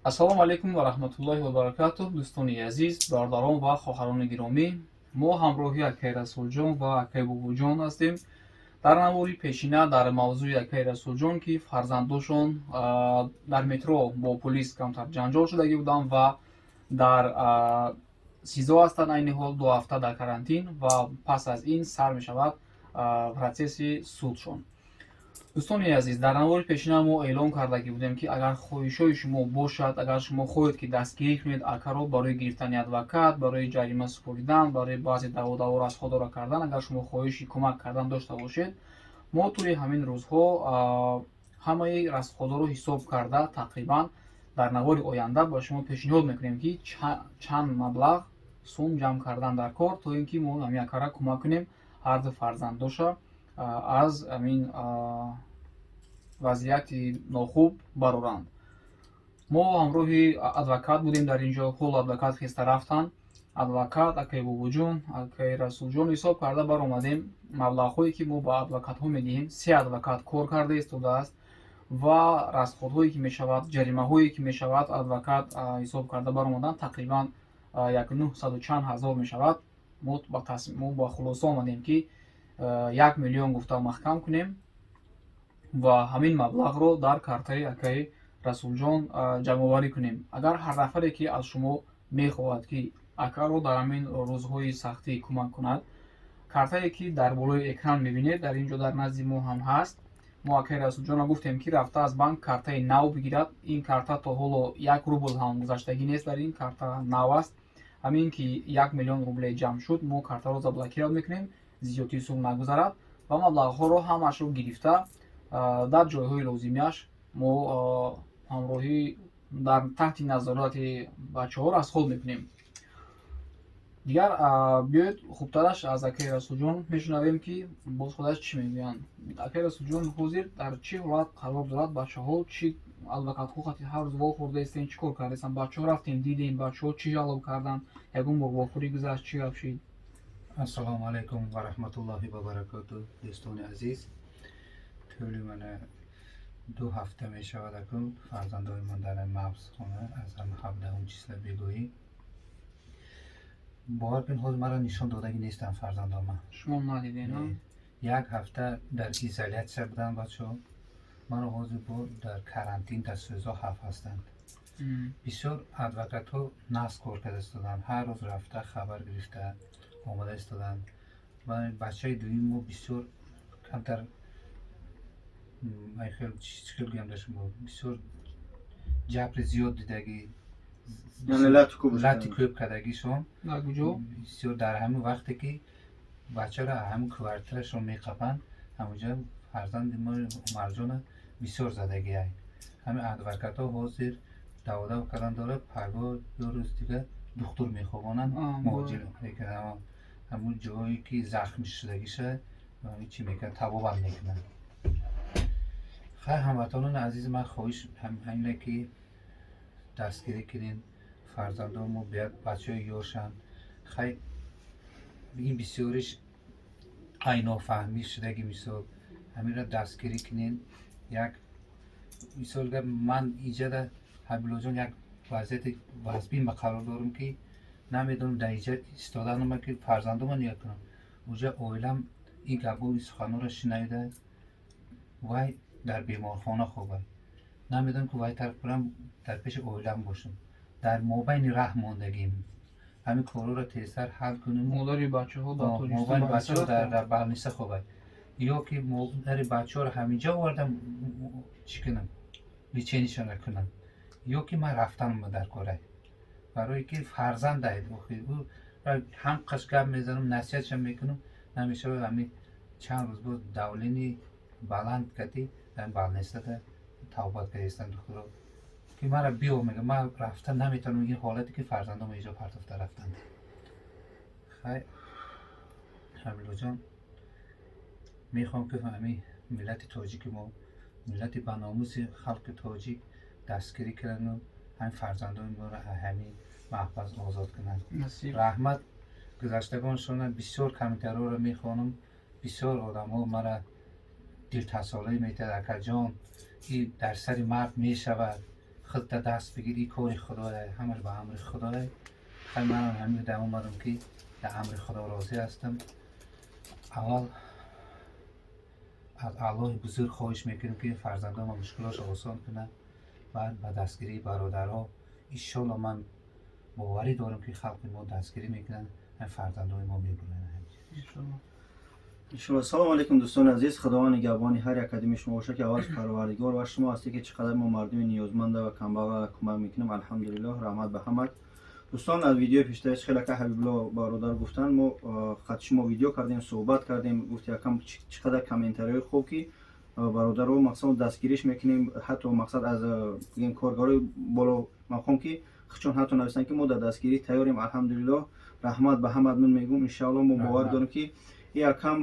Ассалому алайкум ва раҳматуллоҳи ва баракатуҳ, дӯстони азиз, бародарон ва хоҳарони гиромӣ. Мо ҳамроҳи акаи Расулҷон ва акаи Бобоҷон ҳастем. Дар навори пешина дар мавзӯи акаи Расулҷон, ки фарзандошон дар метро бо полис камтар ҷанҷол шудагӣ буданд ва дар СИЗО ҳастанд айни ҳол, 2 ҳафта дар карантин, ва пас аз ин сар мешавад процесси судшон. Дӯстони азиз, дар навори пешина мо эълон кардагӣ будем, ки агар хоҳишҳои шумо бошад, агар шумо хоҳед, ки дастгирӣ кунед акаро барои гирифтани адвокат, барои ҷарима супоридан, барои баъзе даводаворо аз худ дора кардан, агар шумо хоҳиши кӯмак кардан дошта бошед, мо тӯли ҳамин рӯзҳо ҳамаи расходҳоро ҳисоб карда, тақрибан дар навори оянда ба шумо пешниҳод мекунем, ки чанд маблағ сум ҷамъ кардан дар кор, то ин ки мо ҳамин акара кӯмак кунем, ҳарду фарзандоша аз ҳамин вазъияти нохуб бароранд. Мо ҳамроҳи адвокат будем дар ин ҷо. Ҳоло адвокат хеста рафтанд. Адвокат, акаи Бобоҷон, акаи Расулҷон ҳисоб карда баромадем. Маблағҳое, ки мо ба адвокатҳо медиҳем, се адвокат кор карда истодааст, ва расходҳое, ки мешавад, ҷаримаҳое, ки мешавад, адвокат ҳисоб карда баромадан, тақрибан як нӯҳсаду чанд ҳазор мешавад. Мо ба хулоса омадем, ки 1 миллион гуфта маҳкам кунем ва ҳамин маблағро дар картаи акаи Расулҷон ҷамъоварӣ кунем. Агар ҳар нафаре, ки аз шумо мехоҳад, ки акаро дар ҳамин рӯзҳои сахтӣ кӯмак кунад, картае, ки дар болои экран мебинед, дар ин ҷо дар назди мо ҳам ҳаст. Мо акаи Расулҷонро гуфтем, ки рафта аз банк картаи нав бигирад. Ин карта то ҳоло 1 рубл ҳам гузаштагӣ нест, дар ин карта нав аст. Ҳамин ки 1 миллион рубле ҷамъ шуд, мо картаро заблокировать мекунем, зиёдтӣ сум нагузарад, ва маблағҳоро ҳамаашро гирифта, дар ҷойҳои лозимиаш мо ҳамроҳӣ дар таҳти назорати бачаҳо расход мекунем. Дигар биёед, хубтараш аз акаи Расулҷон мешунавем, ки боз худаш чӣ мегӯянд. Акаи Расулҷон, ҳозир дар чӣ ҳолат қарор дорад бачаҳо? Чӣ адвокатҳо хати ҳар рӯз вохӯрда истем? Чӣ кор кардаистанд бачаҳо? Рафтем, дидем, бачаҳо чӣ жалоб карданд? Ягон бор вохӯрӣ гузашт? Чӣ гап шид? Ассалому алайкум ва раҳматуллоҳи ва баракоту, дӯстони азиз. Тӯли мана 2 ҳафта мешавад, акун фарзандои ман дар маҳбусхона, аз ҳам 17-ум числа бегоҳӣ. Бовар кунед, ҳозир маро нишон додагӣ нестанд фарзандома. Шумо надидем? Як ҳафта дар изолятсия буданд бачаҳо. Маро ҳозир бо дар карантин, дар СИЗО ҳафт ҳастанд. Бисёр адвокатҳо нағз кор карда истоданд, ҳар рӯз рафта, хабар гирифта омода истоданд. Ва бачаи дуюм мо бисёр камтар, хел чӣ хел гӯям да шумо, бисёр ҷабри зиёд дидагӣ. Яъне лати кӯб. Лати кӯб кардагишон. Дар куҷо? Бисёр дар ҳамин вақте, ки бачаро ҳамин квартирашон меқапанд, ҳамонҷа фарзанди мо Умарҷона бисёр задагиай. Ҳамин адвокатҳо ҳозир даводав кардан дорад. Пагоҳ ё рӯзи дигар духтур мехобонанд, муҳоҷир мекунанд, ҳамун ҷое ки захм шудагиша чӣ мекунанд, табобат мекунанд. Хай, ҳамватанони азизи ман, хоҳиш ҳамине, ки дастгирӣ кунед фарзандони мо, биёд, бачаҳои ёшанд. Хай, ин бисёриш айнофаҳмӣ шудаги. Мисол, ҳаминро дастгирӣ кунед. Як мисол гап, ман иҷада, Ҳабилоҷон, як вазъияти вазбин ба қарор дорам, ки намедонам дар иҷа истоданама, ки фарзандома ният кунам. Уҷа оилам ин гапҳо, ин суханҳоро шинавида, вай дар беморхона хобад. Намедонам, ки вай тараф барам, дар пеши оилам бошам. Дар мобайни раҳ мондагим. Ҳамин корҳоро тезтар ҳал кунем. Модари бачаҳо дар Тоҷикистон мобайни больница бачаҳо дар рафтанд? Дар больница хобад ё ки модари бачаҳоро ҳаминҷо овардам, чӣ кунам, лечение шонро кунам, ё ки ман рафтанам дар корай, барое ки фарзанд охи ӯ ҳам қаш гап мезанам, насиҳатшам мекунам, намешавад. Ҳамин чанд рӯз боз давление баланд кардӣ, дар больница да табобат кардистанд духтуро, ки мара биё мега. Ман рафта наметавонам, ин ҳолате ки фарзандом иҷо партофта рафтанд. Хай, Ҳабилоҷон, мехоҳам, ки ҳамин миллати тоҷики мо, миллати баномуси халқи тоҷик дастгирӣ кунану ҳамин фарзандони моро ҳамин маҳбас озод кунанд. Насиб. Раҳмат гузаштагоншона. Бисёр комментариҳоро мехонам, бисёр одамҳо мара дилтасолӣ метиҳад: «Акаҷон, ин дар сари мард мешавад». Худта даст бигир, и кори худое, ҳамаш ба амри худое. Хай, манам ҳамин дам омадам, ки дар амри худо розӣ ҳастам. Аввал аз Аллоҳи бузург хоҳиш мекунем, ки фарзандома мушкилошо осон кунад. Баъд ба дастгирии бародарҳо, иншолло, ман боварӣ дорам, ки халқи мо дастгирӣ мекунанд, ҳамин фарзандои мо мебуранд. Иншоаллоҳ. Иншоалло. Салому алейкум, дӯстони азиз. Худованд нигаҳбони ҳар як кадоми шумо бошад, ки аввал Парвардигор ва шумо ҳастед, ки чӣ қадар мо мардуми ниёзманда ва камбағала кӯмак мекунем. Алҳамдулиллоҳ, раҳмат ба ҳамат. Дӯстон, аз видеои пештар хеле ака Ҳабибулло бародар гуфтанд, мо хат шумо видео кардем, суҳбат кардем, гуфт якам чӣ қадар комментариҳои хуб, ки бародаро мақсад дастгириш мекунем. Ҳатто мақсад аз бигем коргарои боло мақом, ки чун ҳатто нависанд, ки мо дар дастгирӣ тайёрем. Алҳамдулиллоҳ, раҳмат ба ҳамат. Ман мегӯм, иншоалло, мо бовар Раҳмат. дорем, ки якам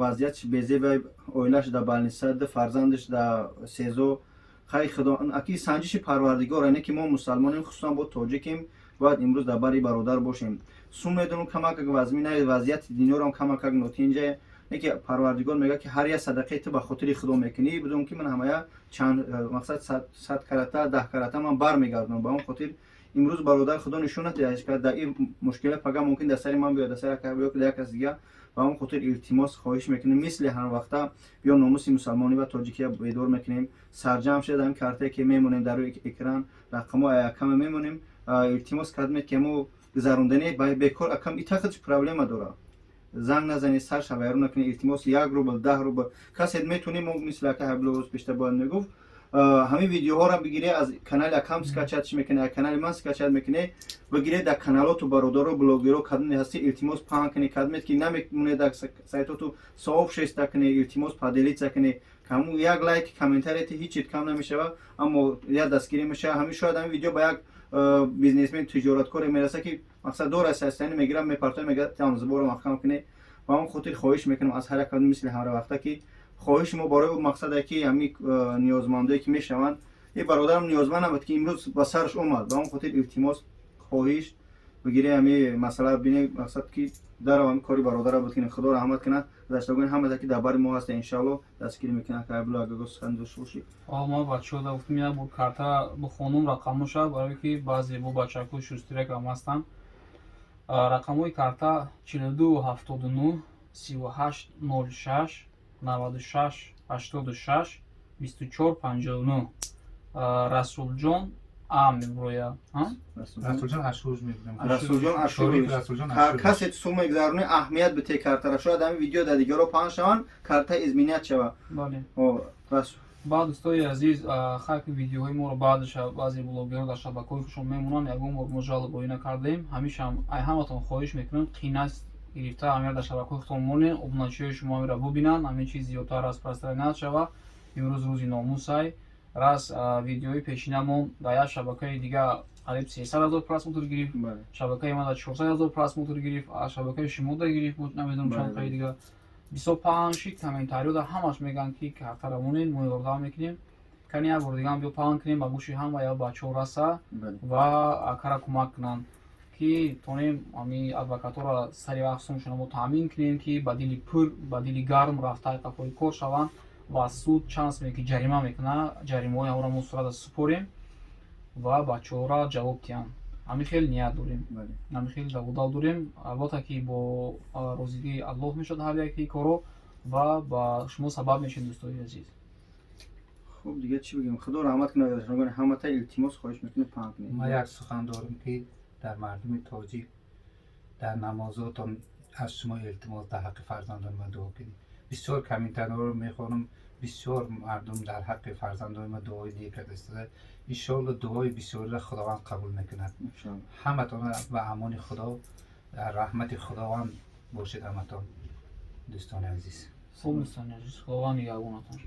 вазъият безеба, оилаш дар больница, ду фарзандаш дар СИЗО. Хай, худо аки санҷиши Парвардигор, яъне ки мо мусалмонем, хусусан бо тоҷикем, бояд имрӯз дар бари бародар бошем. Сум медонам, камакак вазмина, вазъияти дунёрам камакак нотинҷа, не ки Парвардигор мегӯяд, ки ҳар як садақаи ту ба хотири худо мекунӣ, бидон, ки ман ҳамая чанд мақсад 100 карата, 10 карата ман бармегардонам. Ба он хотир имрӯз бародар худо нишон надиҳад, дар ин мушкила пага мумкин дар сари ман биёяд, дар сари ака биёяд, дар як кас дига. Ба он хотир илтимос, хоҳиш мекунем, мисли ҳар вақта биё номуси мусалмонӣ ва тоҷикия бедор мекунем. Сарҷамъ шуда ҳамин картае, ки мемонем дар рӯи экран, рақамҳо якаме мемонем. Илтимос кардем, ки мо гузарондани бекор акам итахадш проблема дора, занг назанед, сар шавайрон накунед, илтимос. 1 рубл, 10 рубл касе метунем, мо мисли ака Ҳабибулло рӯз пешта бояд мегуфт, ҳамин видеоҳоро бигире, аз канали акам скачать мекуне, аз канали ман скачать мекуне, бигире, дар каналоту бародаро, блогеро кадоме ҳасти, илтимос, паҳн куне. Кадомет ки намемоне, дар сайтоту сообщество куне, илтимос, поделиться куне. Ҳамун як лайк, комментарияти ҳеҷ кам намешава, аммо як дастгирӣ мешава. Ҳамин шояд ҳамин видео ба як бизнесмен, тиҷораткоре мераса, ки мақсад дора, састани мегирам, мепартоя, мегӯяд, там зуборо маҳкам куне. Ба он хотир хоҳиш мекунам аз ҳар як кадом, мисли ҳар вақта, ки хоҳиши мо барои ӯ мақсаде, ки ҳамин ниёзмандое, ки мешаванд, ин бародарам ниёзманд набуд, ки имрӯз ба сараш омад. Ба он хотир илтимос, хоҳиш, бигире, ҳамин масъала бинем, мақсад ки дарав ҳамин кори бародара буд кунем. Худо раҳмат кунад гузаштагони ҳамада, ки дар бари мо ҳаста, иншоалло, дастгирӣ мекунад. Ҳабибулло, агар сухан дошта бошӣ. Ма бачаҳо да гуфтем, як бор карта бихонум рақамоша, барое ки баъзе бо бачаҳо шустрякам ҳастанд. Рақамҳои карта 42 79 38 06 96 86 24 59. Расулҷон А мебурояд. Расулҷон Ашурович мебинам. Расулҷон Ашурович. Расулҷон Ашурович. Касе сумма гузаронӣ, аҳамият бите картара, шояд ҳамин видео дар дигаро паҳн шаванд, карта изменять шавад. Бале. О, Расул. Баъд, дӯстои азиз, хайки видеоҳои моро баъзеша баъзе блогерро дар шабакаҳои худшон мемонанд. Ягон бор мо жалобоӣ накардем. Ҳамешам ай ҳаматон хоҳиш мекунем, қинас гирифта ҳамера дар шабакаҳои худтон монед, обуначиҳои шумо ҳамера бубинанд, ҳамин чиз зиёдтар распространять шава. Имрӯз рӯзи номусай раз. Видеои пешинамон дар як шабакаи дига қариб 300 000 просмотр гирифт, шабакаи ман дар 400 000 просмотр гирифт, а шабакаи шумо да гирифт, намедонам чанд қаи дига бисёр паҳн шид. Комментариҳо дар ҳамаш мегӯянд, ки картара монед, мо ёрдам мекунем. Кани як бор дигам биё паҳн кунем, ба гӯши ҳама як бачаҳо раса ва акара кӯмак кунанд, ки тонем ҳами адвокатҳоро сари вақт сумшона мо таъмин кунем, ки ба дили пур, ба дили гарм рафта қафои кор шаванд ва суд чанд суме ки ҷарима мекунад, ҷаримаҳои ҳамонро мо сурата супорем ва бачаҳоро ҷавоб диҳанд. Ҳамин хел ният дорем, ҳамин хел даводав дорем. Албатта, ки бо розигии Аллоҳ мешавад ҳар яки корро ва ба шумо сабаб мешавем, дӯстои азиз. Хуб, дига чӣ бигем? Худо раҳмат кунад гузаштагони ҳамата. Илтимос, хоҳиш мекунем, паҳн кунед. Ма як сухан дорам, ки дар мардуми тоҷик дар намозотон аз шумо илтимос, дар ҳаққи фарзандони ман дуо кунед. Бисёр комментариҳоро мехонам, бисёр мардум дар ҳаққи фарзандони ман дуои нек карда истода. Иншоалло, дуои бисёриро Худованд қабул мекунад. Иншоалло. Ҳаматон ба амони Худо, дар раҳмати Худованд бошед ҳаматон, дӯстони азиз. Хуб, дӯстони азиз, Худованд нигаҳбонатон.